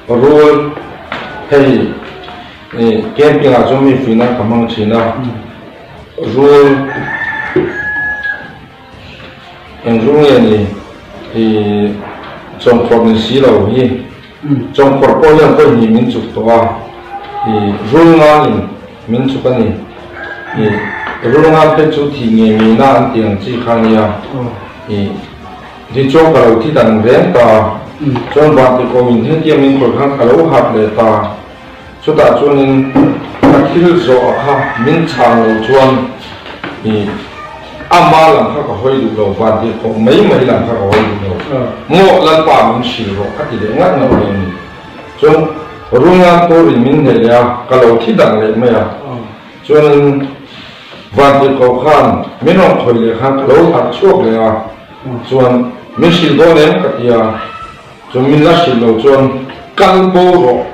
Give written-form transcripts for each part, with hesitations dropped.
Rul hei camping ah chuan mi fuihna ka hmang thin a, rul eng rul nge ni ih chawngkhawrh ni si lo hi chawngkhawrh pawh hian vawi hnih min chuk tawh a, ih rul nganin min chuk a ni, ih rul ngan phei chu thih ngei ngei na an tih ang chi kha a nia ih. Tichuan ka lo thi dan reng ta. Chuan Vantikawm in hetiang min khawih khan ka lo harh leh ta. Chutah chuanin ka thil zawh a kha min chhang lo chuan i ama lam kha ka hawi duh lo, Vantikawm mai mai lam kha ka hawi duh lo. Maw Lalpa min hrilh rawh ka ti leh ngat ngat mai a ni. Chuan Rungan turin min hneh leh a, ka lo thi dan leh mai a. Chuanin Vantirhkoh khan min rawn khawih leh khan ka lo harh chhuak leh a, chuan min hrilh dawn em ka ti a, chuan min la hrilh lo chuan kal bo rawh,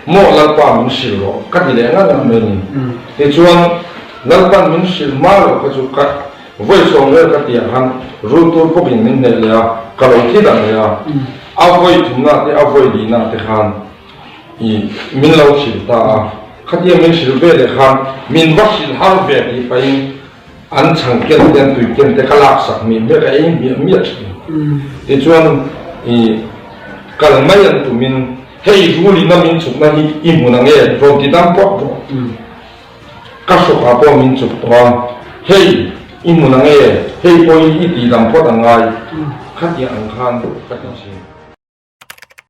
maw Lalpa min hrilh rawh ka ti leh ngat ngat mai a ni. Tichuan Lalpan min hrilh hma loh kha chu ka vawi sawm vel ka tih ah khan rul tur bawkin min hneh leh a, ka lo thi dan leh a, a vawi thumna te a vawi lihna te khan i min lo hrilh ta a. Khatia min hrilh ve leh khan min va hrilh har ve tih pahin an chhang ken te an tui ken te ka laksak miah miah ka ei miah miah thin. Tichuan i kal mai an tumin hei rulin a min chukna hi i hmun ang e rawn ti dam pawp pawp. Ka hrawkah pawh min chuk tawh a, hei i hmun ang e hei pawh hi i ti dam phawt ang ngai. Khatia ang khan ka ti thin.